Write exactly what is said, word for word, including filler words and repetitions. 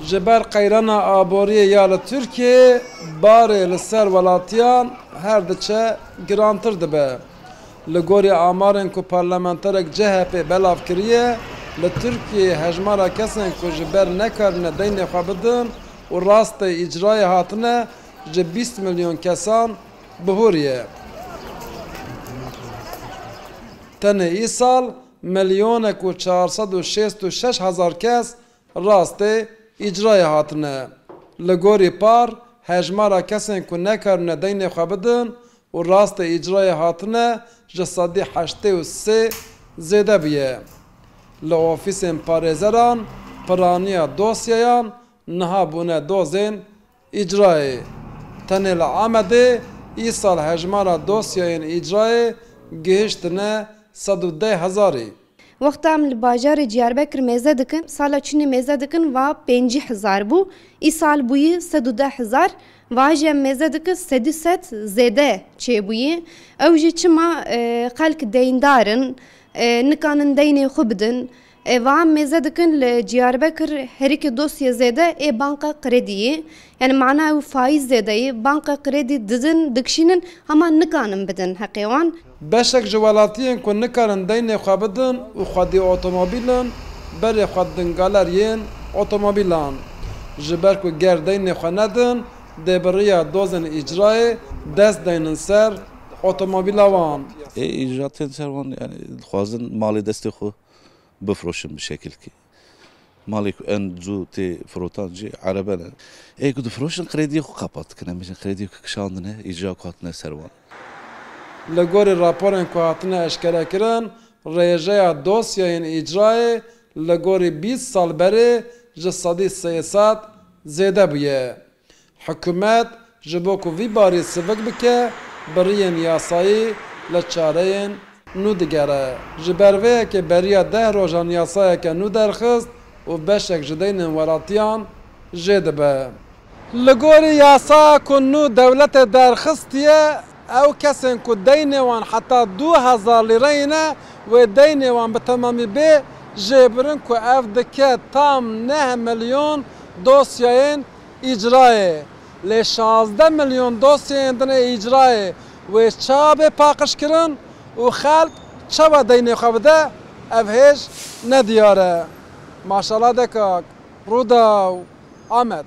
Ji ber qeyrana aboriyê ya li Tirkiyeyê barê li ser welatiyan her diçe girantir dibe. Li gorî amarên ku parlamenterek C H P belav kiriye, li Tirkiyeyê hejmara kesên ku ji ber nekarine deynê xwe bidin û rastê îcrayê hatine ji bîst milyon kesan bihuriye. Tenê îsal milyonek û çar sed û şêst û şeş hezar kes rastê îcrayê hatine. Li gorî PAR, hejmara kesên ku nekarine deynê xwe bidin û rastê îcrayê hatine ji sedî heştê û sê zêde bûye. Li ofîsên parêzeran piraniya dosyeyan niha bûne dozên îcrayê. Tenê li Amedê îsal hejmara dosyayên îcrayê gihiştine sed û deh hezarî. Wexta em li bajarê Diyarbekir mêze dikin, sala çûnê mêze dikin va pêncî hezar bû. Îsal bûyî sed û deh hezar. Va jî em mêze dikin sedî sed zêde çêbûyî. Ew jî çima, e, xelk deyndar in, e, nikanin deynê xwe bidin. E, va em mêze dikin li Diyarbekir herikê dosyê zêde ê banka krediyê. Yani mana ew faîz zêde yê, banka kredî didin, dikişînin, hema nikanin bidin heqê wan. Beşek ji welatiyên ku nikarin deynê xwe bidin û xwedî otomobîl in, berê xwe didin galeriyên otomobîlan. Ji ber ku ger deynê xwe nedin, dê bi riya dozên îcrayê dest deynin ser otomobîla wan. Ê îcra tên ser wan, yani dixwazin malê destê xwe bifroşin bi şekilkî. Malê ku en zû tê firotan jî erebe ne. Ê ku difiroşin krediyê xwe qepat dikin. Em bêjin krediyê ku kişandine, îcra ku hatine ser wan. Li gorî raporên ku hatine eşkerekirin, rêjeya dosyayên îcrayê li gorî bîst sal berê ji sedî sê sed zêde bûye. Hikûmet ji bo ku vî barî sivik bike, bi riyên yasayî li çareyên nû digere. Ji ber vê yekê beriya deh rojan yasayeke nû derxist û beşek ji deynên welatiyan jê dibe. Li gorî yasaya ku nû dewletê derxistiye, ew kesên ku deynê wan heta du hezar lîreyî ne, wê deynê wan bi temamî bê jêbirin ku ev dike tam neh milyon dosyayên îcrayê. Lê şazdeh milyon dosyayên din ê îcrayê wê çawa bê paqijkirin û xelk çawa deynê xwe bide, ev hêj nediyar e. Maşala Dekak, Rûdaw, Amed.